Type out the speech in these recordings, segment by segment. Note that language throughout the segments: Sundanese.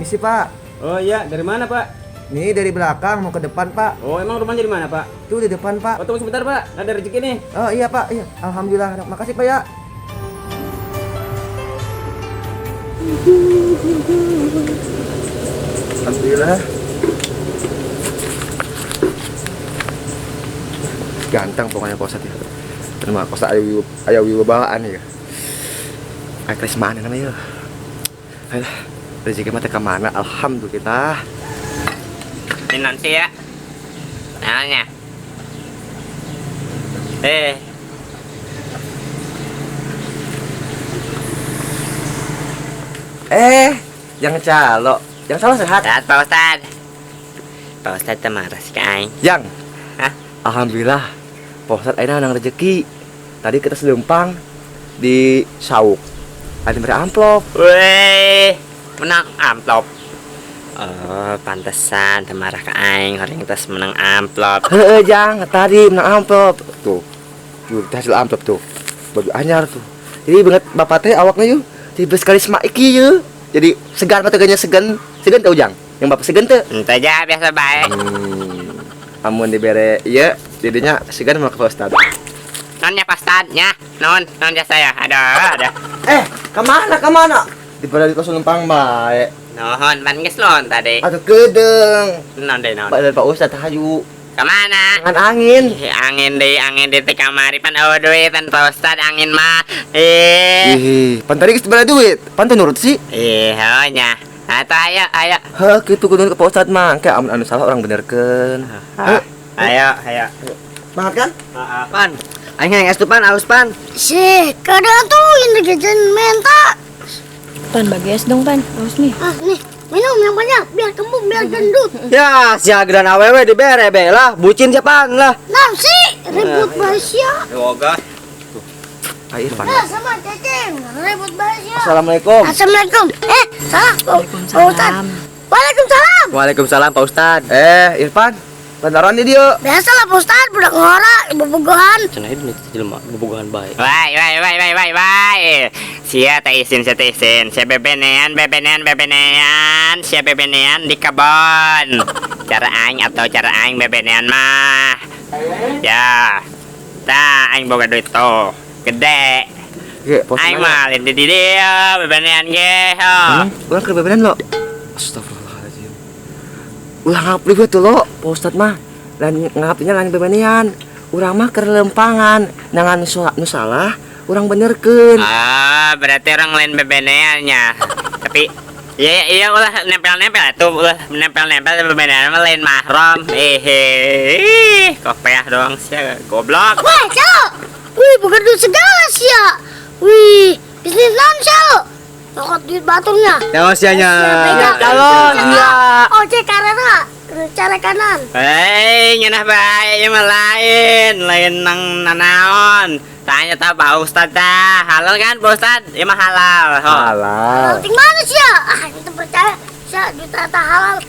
Misi, Pak. Oh iya, dari mana, Pak? Nih dari belakang mau ke depan, Pak. Oh, emang rumahnya di mana, Pak? Tuh di depan, Pak. Oh, tunggu sebentar, Pak. Ada rezeki nih. Oh iya, Pak. Iya, alhamdulillah. Makasih, Pak ya. Alhamdulillah. Ganteng pokoknya Pak Ustadz ya. Terima kasih ayo ayo wibawaan ya. Ayo karismaan namanya ya. Ayolah, rezeki mah teh ka mana? Alhamdulillah. Ini nanti ya. Nanya. Jangan calo. Jangan salah sehat. Sehat Pak Ustad. Pak Ustad teh marah sih aing. Yang. Hah? Alhamdulillah. Pak Ustad ayeuna nang rezeki. Tadi kita selempang di Sauk. Ada beri amplop. Weh, menang amplop. Oh, pantesan teh marah ke aing, orang tes menang amplop. Heeh, Jang, tadi menang amplop. Tuh. Tuh, hasil amplop tuh. Baju anyar tuh. Jadi banget bapak teh awaknya yuk. Jadi karisma iki yuk. Jadi segan mah teganya segan. Segan teu Jang? Yang bapak segan teu? Ente aja biasa baik. Amun dibere ieu jadinya segan mah ke Pak Ustad. Nonnya Pak Ustad nya, non, non jasa ya. Ada, ada. Kemana kemana? Dibere di tos lempang bae. Nuhun, pan geus lon tadi. Aduh kedeng. Non deh non. Pak dan Pak Ustad hayu. Kemana? Jangan angin. Ih, angin deh teh kamari pan eueuh duitan Pak Ustad angin mah. Ih, pan tadi geus dibere duit. Pan teu nurut sih. Ih, oh nya. Atau ayo, ayo. Heh, kitu kudu ke Pak Ustad mah. Engke amun anu salah orang benerkeun. Hah, ayo, ayo. Semangat kan? Heeh. Pan, aing hayang es tuh pan, aus pan. Sih, kadang tuh ini jajan menta. Pan bagi es dong pan, aus nih. Ah, nih, minum yang banyak biar kembung, biar gendut. Ya, sia gedan awewe dibere be lah, bucin siapaan lah. Nah, sih, ribut bahasa. Yoga. Air pan. Nah, sama ceceng, ribut bahasa. Assalamualaikum. Assalamualaikum. Salah. Pak Ustad. Waalaikumsalam. Waalaikumsalam Pak Ustad. Irfan, lantaran di dia. Biasalah Pak Ustad, budak ngora, bobogohan. Cenah hidup nih jelema bobogohan bae. Wai, wai, wai, wai, wai, wai. Sia teh isin, sia teh isin. Sia bebenean, bebenean, bebenean. Sia bebenean di kebon. Cara aing atau cara aing bebenean mah. Ya. Tah aing boga duit tuh. Gede. Ge, Pak Ustad Aing nanya. mah lain di dieu bebenean ge. Ulah keur bebenean lo. Astagfirullahaladzim. Ulah ngapli tuh lo, Pak Ustad mah. Lain ngaplinya lain bebenean. Urang mah keur lempangan, nangan nu salah, urang benerkeun. Ah, berarti orang lain bebeneannya. Tapi iya, iya ulah nempel-nempel tuh, ulah nempel-nempel bebenean mah lain mahram. Kopiah doang sih, goblok. Wah, calo. Wih, bukan duit segala sih ya. Wih, bisnis non calo. Tokot duit baturnya. Ya sianya. Pegang. Calon ya. Oh, cek karena cara kanan. Hei, nyenah bae ieu mah lain, lain nang nanaon. Tanya ta Pak Ustad ta, halal kan Pak Ustad? Ieu mah halal. Ho. Halal. Penting mana sih ya? Ah, itu percaya. Sia duit tak halal.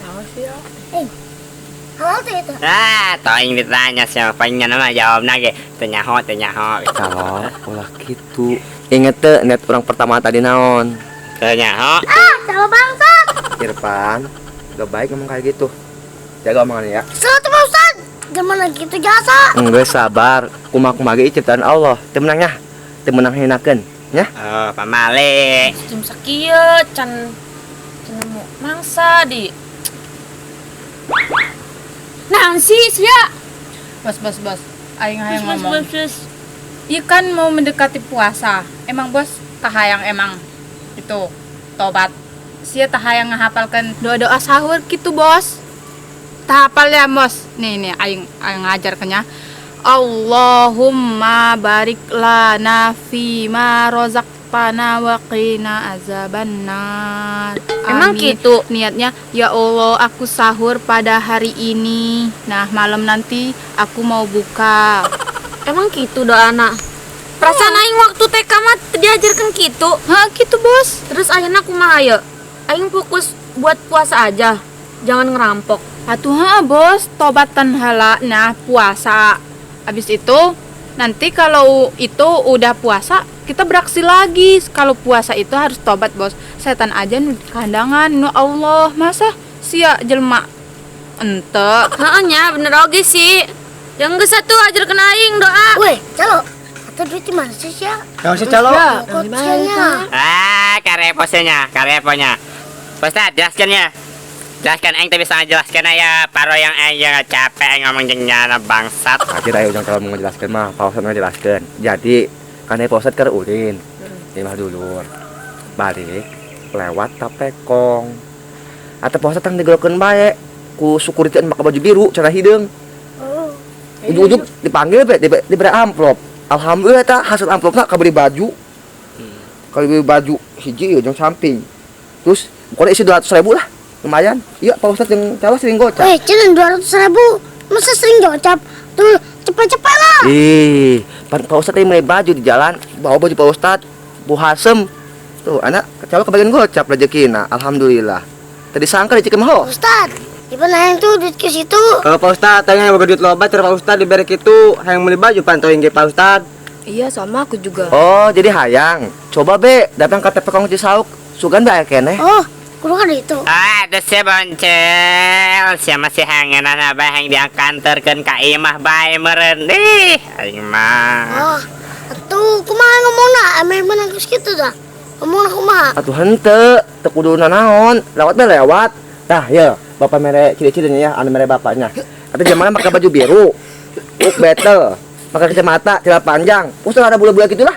Halal tuh itu. Ah, toing ditanya siapa nya nama jawabna ge. Teu nyaho, teu nyaho. Kalau ulah kitu. Inget teu net urang pertama tadi naon? Teu nyaho. Ah, sama bangsat. Irfan, gak baik ngomong kayak gitu. Jaga omongannya ya. Selamat Pak Ustad. Gimana gitu jasa? Enggak sabar. Kumaha-kumaha ge ciptaan Allah. Teu menangnya. Teu menang hinakeun, nya. Oh, pamali. Jam sakieu can can nemu mangsa di. Naon sih sia? Bos, bos, bos. Aing hayang ngomong. Iya kan mau mendekati puasa. Emang bos kahayang emang itu tobat. Sia tahayang ngahapalkan doa-doa sahur gitu bos. Tahapal ya bos. Nih nih aing aing ngajarkannya. Allahumma barik lana fi ma razaqtana wa qina azabannar. Emang Amin. gitu? Niatnya, ya Allah aku sahur pada hari ini. Nah malam nanti aku mau buka. Emang gitu doa anak? Perasaan aing waktu TK mah diajarkan gitu. Hah gitu bos. Terus akhirnya kumaha ya? Aing fokus buat puasa aja. Jangan ngerampok. Atuh ha bos, tobatan hala. Nah puasa. Habis itu nanti kalau itu udah puasa Kita beraksi lagi. Kalau puasa itu harus tobat, Bos. Setan aja nu kandangan nu Allah. Masa sia jelema ente. Heeh nya, bener oge sih. Yang geus atuh ajarkeun aing doa. Weh, calo. Atau duit di mana sih ya? Naon sih calo? Kok sianya? Ah, kareposnya, kareponya. Pak Ustad, jelaskan ya. Jelaskan aing teh bisa ngajelaskeun aya paro yang aing yang capek aing ngomong jeung nyana bangsat. Akhir ayo ujang kalau mau ngejelaskeun mah, Pak Ustad ngejelaskeun. Jadi, kan Pak Ustad keur ulin. Di imah dulur. Balik lewat tapekong. Atau Pak Ustad tang digerokeun bae ku security anu make baju biru cara hideung. Oh. Ujug-ujug dipanggil be, diberi amplop. Alhamdulillah ta hasil amplopna kabeli baju. Kabeli baju hiji jeung samping. Terus pokoknya isi 200 ribu lah. Lumayan. Iya, Pak Ustad yang calo sering gocap. Weh, cilin 200 ribu. Masa sering gocap? Tuh, cepet-cepet lah. Ih, Pak Pak Ustad yang beli baju di jalan, bawa baju Pak Ustad, Bu Hasem. Tuh, anak calo kebagian gocap rezekina. Alhamdulillah. Tadi sangka rezeki mah. Ustad, gimana yang tuh duit ke situ? Kalau Pak Ustad tanya boga duit loba cara Pak Ustad diberi kitu, hayang beli baju pantoin ge Pak Ustad. Iya, sama aku juga. Oh, jadi hayang. Coba be datang ke Tepekong Cisauk. Sugan bae keneh. Oh, kudu kan itu. Ah, aduh sia boncel. Sia masih hangenan abah yang diantarkeun ka imah bae meureun. Ih, aing mah. Oh, atuh kumaha ngomongna? Ameh menang geus kitu dah. Ngomongna kumaha? Atuh henteu, teu kudu nanaon. Lewat be lewat. Tah, ya, bapak mere ciri-cirinya ya, anu mere bapaknya. Atau zamannya pakai baju biru, uk betel, pakai kacamata, celana panjang. Terus ada bula-bula gitulah.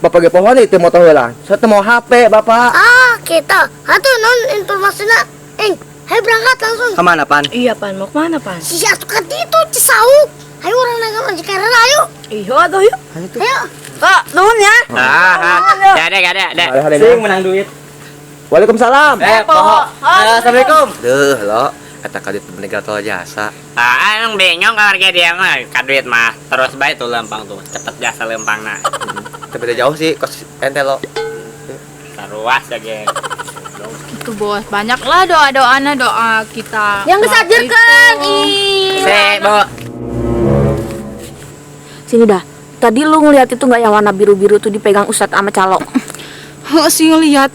Bapak ge pohon itu motor heula. Saya teu mau HP, Bapak. Ah, kita. Atuh non informasinya. Eng, hayo berangkat langsung. Kemana pan? Iya, Pan. Mau kemana, Pan? Si atuh kan itu Cisauk. Ayo orang naga mah karena ayo. Iya, atuh yuk. Ayo. Kak, nuhun ya. Ah, ah. Gak ada, gak ada, ada. Ada ada. Sing menang duit. Waalaikumsalam. Eh, poho. Assalamualaikum. Duh, lo kata kadit meninggal tol jasa. Ah, emang bingung kalau harga dia mah. Ka duit mah terus bae tuh lempang tuh. Cepet jasa lempang nah. Tapi beda jauh sih kos ente lo. Saruas ya, geng. Gitu, Bos. Banyaklah doa-doana doa kita. Yang geus ajarkeun. Itu. Ih. Se, Bu. Sini dah. Tadi lu ngeliat itu nggak yang warna biru-biru tuh dipegang Ustadz sama calo? Heeh, sih ngeliat.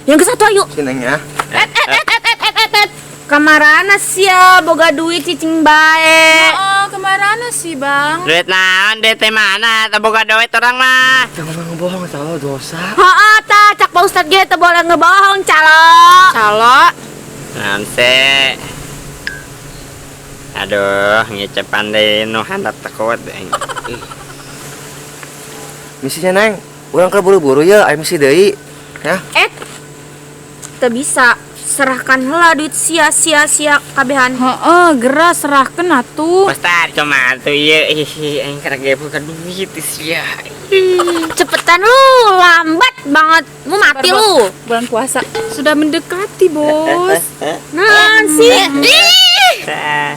Yang ke satu ayo. Sini Neng ya. Et et et et et et et et. Kamarana sia boga duit cicing bae. Oh, kemana sih, Bang? Duit naon, duit teh mana? Teu boga duit orang mah. Jangan ngomong bohong, calo dosa. Heeh, ta cak Pak Ustadz ge teu boleh ngebohong calo. Calo. Naon se? Aduh, ngecepan deui nu handap takut aing. Misinya Neng, urang keur buru-buru ya, aya misi deui. Ya. Eh, teu bisa. Serahkan heula duit sia sia sia kabehan. Heeh, geura serahkeun atuh. Ustad, cuma tuh ieu ih aing keur ge boga duit sia. Cepetan lu, lambat banget. Mau mati lu. Bulan puasa sudah mendekati, Bos. Nah, sih. Ih,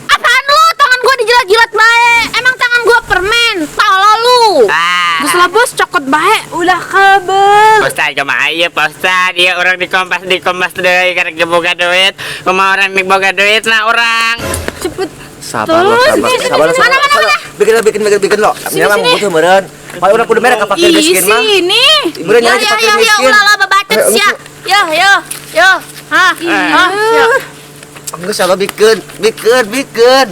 apaan lu? Tangan gua dijilat-jilat bae. Emang tangan gua permen. Tolol lu. Ah. Geus lah, Bos, cokot bae. Ulah kabel. Ustad, kumaha ieu Pak Ustad? Ieu urang di kompas deui karek ge boga duit. Kumaha urang mik boga duit nah urang. Cepet. Sabar lo, sabar, sabar, sabar. Mana, mana, mana? Bikin bikin bikin bikin lo. Ini mah butuh meureun. Paling urang kudu merek ka fakir Ih, miskin mah. sini. Meureun Ya, nya ya, fakir ya, ya, miskin. ulah lah babacet Eh, sia. Yo, yo, yo. Hah, hah, sia. Enggak salah bikin, bikin, bikin.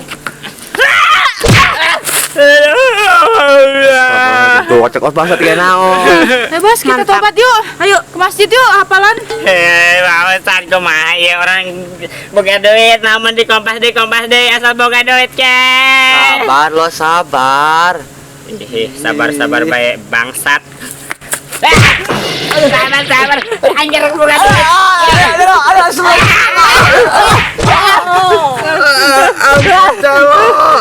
Tuh, cek bahasa tiga naon. Eh, Bos, kita Mantap. tobat yuk. Ayo. Ke masjid yuk, hafalan. Hei, Pak Ustad, kumaha ieu urang boga duit namun di kompas deui asal boga duit ke. Sabar lo, sabar. Ih, sabar sabar bae bangsat. Ah! Sabar sabar, anjir boga duit. Aduh, aduh,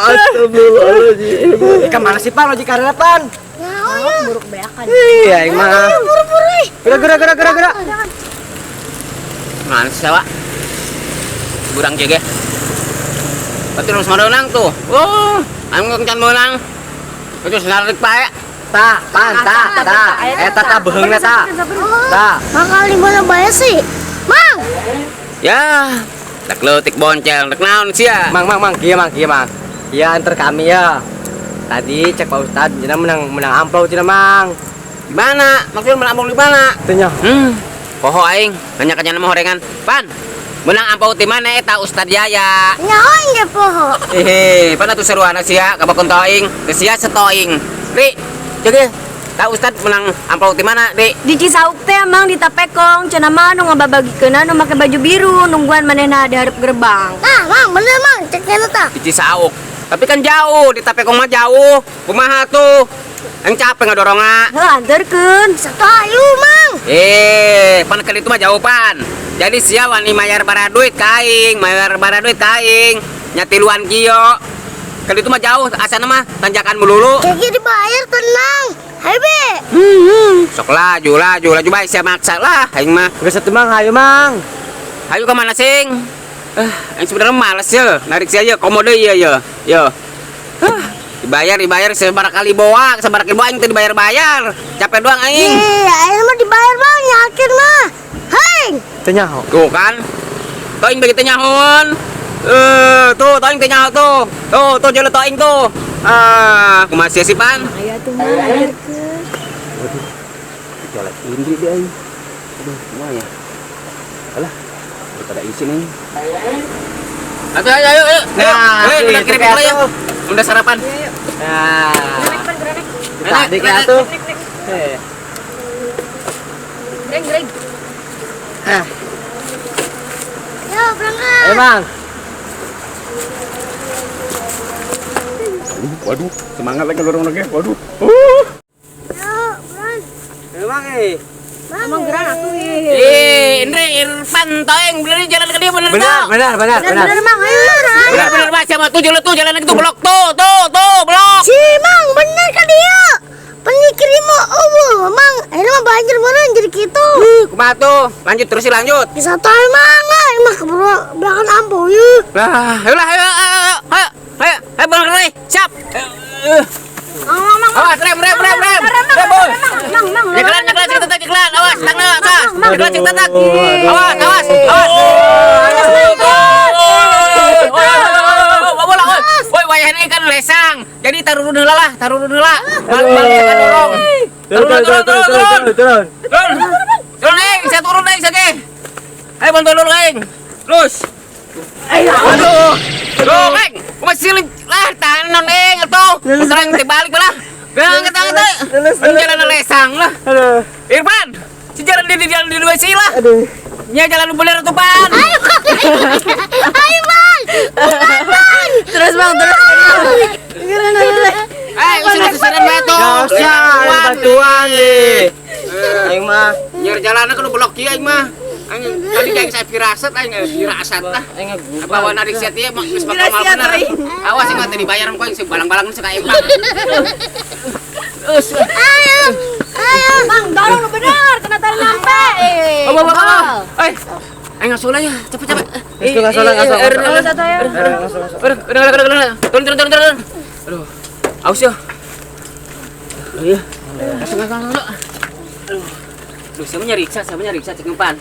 Astagfirullahaladzim. Kemana sih pan? Logika karena pan? Buruk beakan. Iya, aing mah. Gerak gerak gerak gerak gerak. Mana sih, Wak? Burang jege. Berarti harus menang tuh. Oh, aing kencan menang. Itu senarik pae. Ta, pan, ta, ta. Eta ta beheungna ta. Ta. Bakal di mana bae sih? Mang, Ya, dek leutik boncel, dek naon sia? Mang, mang, mang, kieu mang, kieu mang. Iya, antar kami ya. Tadi cek Pak Ustad, cenah menang menang amplop cenah mang. Di mana? Maksudnya menang ampau di mana? Teu nyaho. Poho aing, nanya ka mah horengan. Pan, menang ampau ti mana eta Ustad Yaya? Nyaho ge poho. Hehe, pan atuh seruana sia ka bakon toing, teu sia setoing. Ri, jadi tah Ustad menang ampau ti mana, Ri? Di Cisauk teh emang di Tapekong, cenah mah nu ngababagikeunna nu make baju biru, nungguan manehna di hareup gerbang. Nah, Mang, bener Mang, cek kena tah. Di Cisauk. Tapi kan jauh, di Tapekong mah jauh. Kumaha tuh? Yang capek ngadorongna. Heuh, anterkeun. Satu ayu, Mang. Eh, pan ke itu mah jauh pan. Jadi sia wani mayar bara duit ka aing, mayar bara duit ka aing. Nya tiluan kieu. Ke itu mah jauh, asana mah tanjakan melulu. Cek dibayar tenang. Hayu be. Sok laju, laju, laju bae sia maksa lah aing mah. Geus atuh Mang, hayu Mang. Hayu ke mana sing? Aing sebenarnya males ya, narik sia ya, komo deui ya ya. Yo. Dibayar, dibayar sebar kali boa, sebar kali boa aing teu dibayar-bayar. Capek doang aing. Ih, aing mah dibayar Mang, yakin mah. Hei. Teu nyaho. Tuh kan. Toing begitu nyahun. Eh, tuh toing teh nyaho tuh. Tuh, tuh jalan toing tuh. Ah, kumaha sia sih pan? Aya tuh mah anterkeun. Jalan indri dia aing. Aduh, kumaha ya? Alah, daripada isin aing. Ayo, ayo, ayo, ayo. Nah, Ayo, gitu udah kirim kayak ya. tuh. Udah sarapan. Nah. Enak, Tadi kayak enak. tuh. Eh. Greng, greng. Ah, Yo, berangkat. ayo Mang. Waduh, semangat lagi dorong lagi. Waduh. Yo, buruan. Ayo Mang eh. Mang, geran atuh Eh, Indri, Irfan, Toeng, bener jalan ke dia bener Benar, tuh. benar, benar, benar. Bener Mang, ayo. Bener. Bener, bener, Mas, sama tuh jalan tuh, jalan lagi tuh blok tuh, tuh, tuh, blok. Si Mang, bener kan dia? Penyikir mau eueuh, Mang. Akhirnya mah banjir meureun jadi kitu. Kumaha tuh? Lanjut terus sih lanjut. Bisa tahu Mang, lah emang keburu belakang ampo yeuh. Lah, ayo lah, ayo, ayo, ayo, ayo, ayo, ayo, bener nih, siap. Mang, mang, Awas, rem, rem, rem, rem, rem, boy. Mang, mang. Nyekelan, nyekelan, cek tetak, nyekelan, awas, tangna, awas, nyekelan, cek tetak, awas, awas, awas. Woi, wayahna kan lesang. Jadi tarurun heula lah, tarurun heula. Balik balik ka dorong. Turun, turun, turun, turun, turun. Turun. Turun, aing, saya turun aing sage. Ayo bantu dulu aing. Terus. Aduh. Tuh, aing. Masih lah tanon aing atuh. Terang teh balik lah. Gang ketang teh. Jalan lesang lah. Aduh. Irfan, si jalan di jalan di dua sih lah. Aduh. Nya jalan lu bener tuh pan. Ayo, ayo Bang. Buruan, Bang. Terus Bang, terus. Eh, usul susuran bae tuh. Gak usah, ada bantuan nih. Aing mah. Nyer jalanna kudu blok kieu aing mah. Aing tadi kayak saya firasat aing firasat lah. Aing ngegubar. Apa wana di sia mah geus bakal mal bener. Awas sih mah teu dibayar mah aing balang-balang suka empang. Terus. Ayo. Ayo. Mang, dorong lu bener, kena tarik nyampe. Eh, Oh, oh, oh, oh. Eh, aing ngasuh lah ya, cepet cepet. Geus tuh, ngasuh lah, ngasuh, ngasuh. Udah, udah, udah, udah, udah. Turun, turun, turun, turun. Aduh, aus ya. Aduh, ya. Langsung, langsung, langsung. Aduh, aduh, siapa nyari riksa, siapa nyari riksa, cek numpan.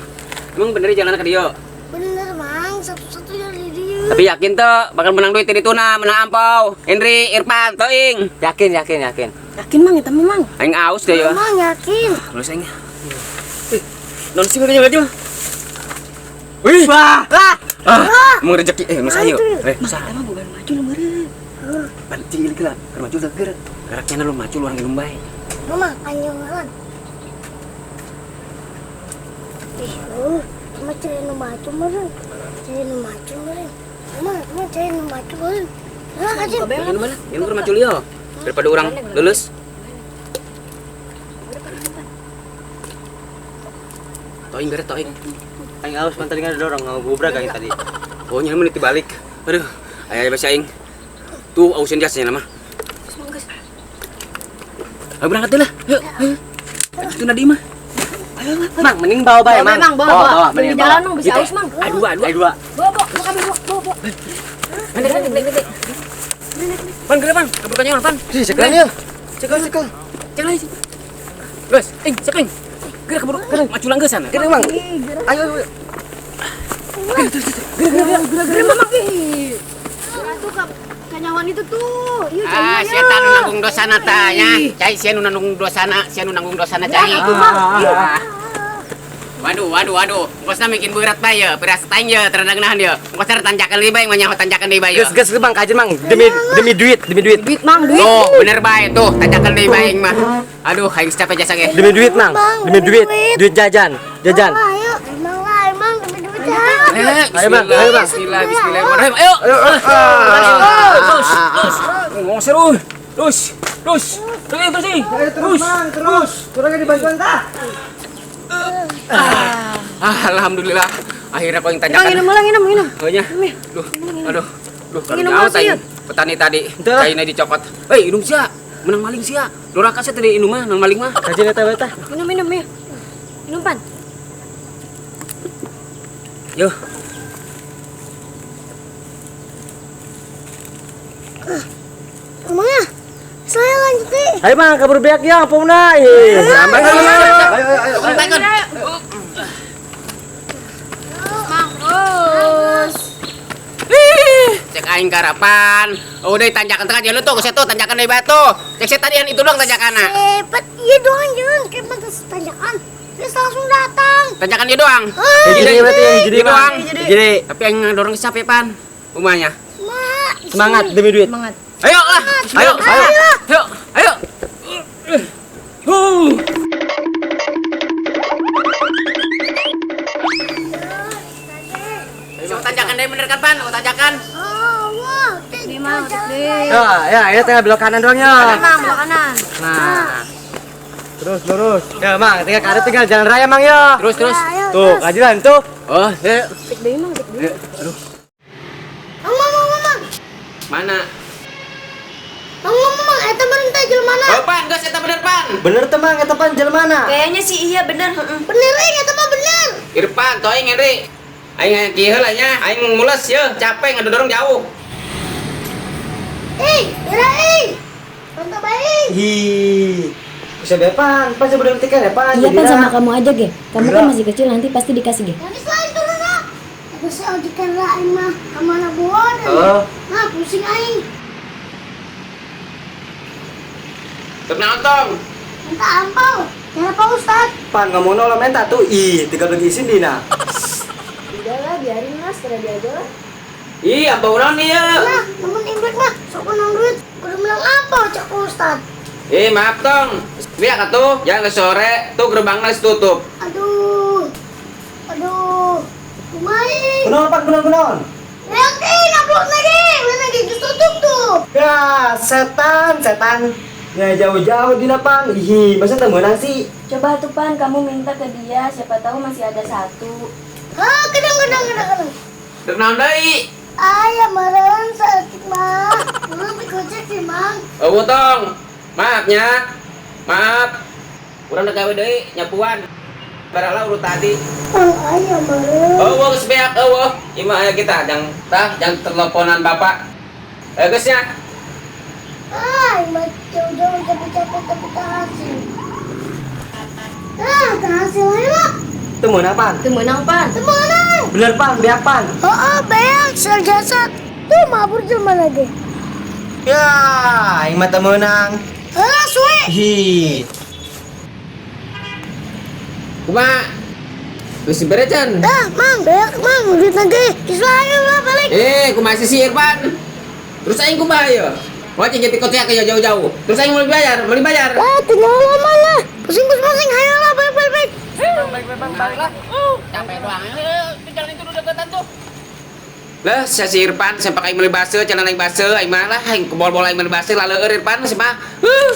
Emang bener jalan ke dia? Bener Mang, satu-satunya di dia. Tapi yakin tuh bakal menang duit di tuna, menang ampau. Indri, Irfan, Toing. Yakin, yakin, yakin. Yakin Mang eta mah, Mang. Aing aus deh ya. Mang yakin. Terus aing. Non sih udah jalan. Wih. Wah. Lah. Ah, mau rezeki eh mas ayo. Eh, Mang, eta mah bukan maju lu meureun. Pancing gila gila. Keur maju geger. Geraknya lu maju lu orang minum bae. Mama, anjungan. Ih, cuma cari nu maju meureun. Cari nu maju meureun. Mama, cuma cari nu maju meureun. Lah, kacim. Yang mana? Yang keur maju lieu. Daripada orang lulus. Toing bere toing. Aing aus pan tadi ngadorong ngagubrak aing tadi. Oh, nya menit dibalik. Aduh, aya bahasa aing. Tuh ausin jasnya nama. Ayo berangkat deh lah. Yuk, ayo. Itu nadi mah. Mang, mending bawa bae, Bawa, Mang. Mang, bawa, bawa. mending Demi jalan, Mang, bisa Gitu. aus, Mang. Aduh, aduh. Ayo dua. Bawa, bawa, bawa kami, bawa, bawa, bawa. Pan, geura pan. Kebukannya pan. Ih, cekel ya. Cekel, cekel. Cek lagi. Guys, ing, cek ing. Geura keburu, maju langgesan. Geura, Mang. Ayo, ayo. Geura, Mang. Atuh ka Kanyawan itu tuh. Iya, Ah, cai sia tah nu nanggung dosana tah nya. Cai sia nu nanggung dosana, sia nu nanggung dosana cai. Ah. Waduh, waduh, waduh. Ongkosna bikin berat bae ya, beras aing ya, terendang nahan ya. Ongkosna tanjakan deui bae, mah tanjakan deui bae ya. Geus geus Bang, kajen Mang. Demi demi duit, demi duit. Duit, Mang, duit. Tuh, bener bae tuh, tanjakan deui bae aing mah. Aduh, aing capek jasa ge. Demi duit, Mang. Demi duit. Duit jajan, jajan. Ah, ayo, emang lah, emang demi duit ya. Eh, Ayo, Bang, ayo, Bang. Bismillah, bismillahirrahmanirrahim. Ayo. Terus, terus. Ngomong seru. Terus, terus. Terus, terus. Ayo terus, Mang, terus. Kurangnya dibantuan tah. Ah, alhamdulillah. Akhirnya kau yang Mang, tanjakan. minum ulang, minum, minum. Oh nya. Duh, aduh. Duh, Minum jauh lagi, tadi. Petani tadi, Entah. caina dicopot. Hei, indung sia. Menang maling sia. Doraka sia tadi indung mah, menang maling mah. Kajen eta bae tah. Minum, minum, ya. Minum, Pan. Yo. Emangnya? Saya lanjut deh. Ayo Bang, kabur beak ya, ampuna. Ih. Ayo, Ayo ayo ayo. ayo. Mang, terus. Cek aing karapan. Oh, udah tanjakan tengah jalan tuh, tuh tanjakan dari batu. Cek saya tadi yang itu doang tanjakan. Cepet, iya doang jangan kayak pantas tanjakan. Terus langsung datang. Tanjakan dia doang. Jadi berarti jadi Ini doang. Jadi Tapi yang dorong siapa pan? Umanya. Ma, semangat demi duit. Semangat. Ayo lah. Ayo, ayo. Ayo, ayo. Huh. Sok tanjakan deh bener kan pan? Mau tanjakan? Oh, wah, Di Mang, deh. Ya, ya, ini tinggal belok kanan doang ya. Mang, belok kanan. Nah. Terus lurus. Ya, Mang, tinggal kanan tinggal jalan raya, Mang ya. Terus terus. Ayo, Tuh, kajian tuh. Oh, ya. Tik deui, Mang, tik deui. Aduh. Mang, mang, mang, mang. Mana? Mang, mang, mang, eta meureun teh jelema. Oh, pan, geus eta bener pan. Bener tuh, Mang, eta pan jelema. Kayaknya sih iya bener, heeh. Bener euy, eta mah bener. Irfan, toing Henry. Aing aya kieu heula nya, aing mules ye, capek ngedorong jauh. Eh, ira euy. Tonton bae. Hi. Bisa bepan, pan sebelum tiket ya, pan. Iya pan sama kamu aja ge. Kamu kan masih kecil nanti pasti dikasih ge. Nangis lain turun lah. Aku sih ojikan lah aing mah kemana buan. Oh. Nah, pusing aing. Tenang tong. Minta ampau. Cara Pak Ustad. Pan ngomong lo minta tuh, ih, tinggal lagi izin dina. Udah lah, biarin lah, setelah dia aja lah. Ih, apa urang nih ya? Nah, namun imlek mah sok menang duit. Kudu menang ampau cak Pak Ustad. Eh, maaf tong. Lihat atuh, jangan ke sore, tuh gerbangnya tutup. Aduh. Aduh. Kumaha? Kunaon pan, kunaon, kunaon. Lihat eh, ngablok lagi. Lihat lagi geus tutup tuh. Ya, setan, setan. Ya jauh-jauh dina pan. Ih, masa teu meunang sih? Coba tuh Pan, kamu minta ke dia, siapa tahu masih ada satu. Hah, kedang kedang kedang kedang. Dek naon deui? Ayah meureun saeutik mah. Meureun digojek sih, Mang. Oh, tong. Maaf nya. Maaf. Urang dek gawe deui nyapuan. Barala urut tadi. Oh, ayah meureun. Oh, geus beak eueuh. Ieu mah aya kita jang tah jang teleponan bapak. Eh, geus nya. Ah, mah jauh-jauh capek-capek tapi tak hasil. Ah, tak hasil ayo lah. Teu meunang pan. Tuh menang Pan. Semangat. Bener pan, beak pan. Oh, oh, beak sel jasad. Tuh mabur jelema lagi. Ya, aing mah teu meunang. Ah, suwe. Hi. Kumaha? Geus beres can? Dah, Mang, beak, Mang, duit lagi. Geus lah, ayo lah balik. Eh, kumaha sih Irfan? Terus aing kumaha ieu? Mau cing jadi kocek ya jauh-jauh. Terus aing mau bayar, mau bayar. Ah, tinggal lama lah. Pusing, pusing, pusing. Ayo lah, balik, balik, balik. Capek doang. Jalan itu udah deketan tuh. Lah, saya si Irfan sampai aing meuli base, celana aing base, aing mah lah aing kebol-bol aing meuli base laleueur Irfan sih mah. Huh.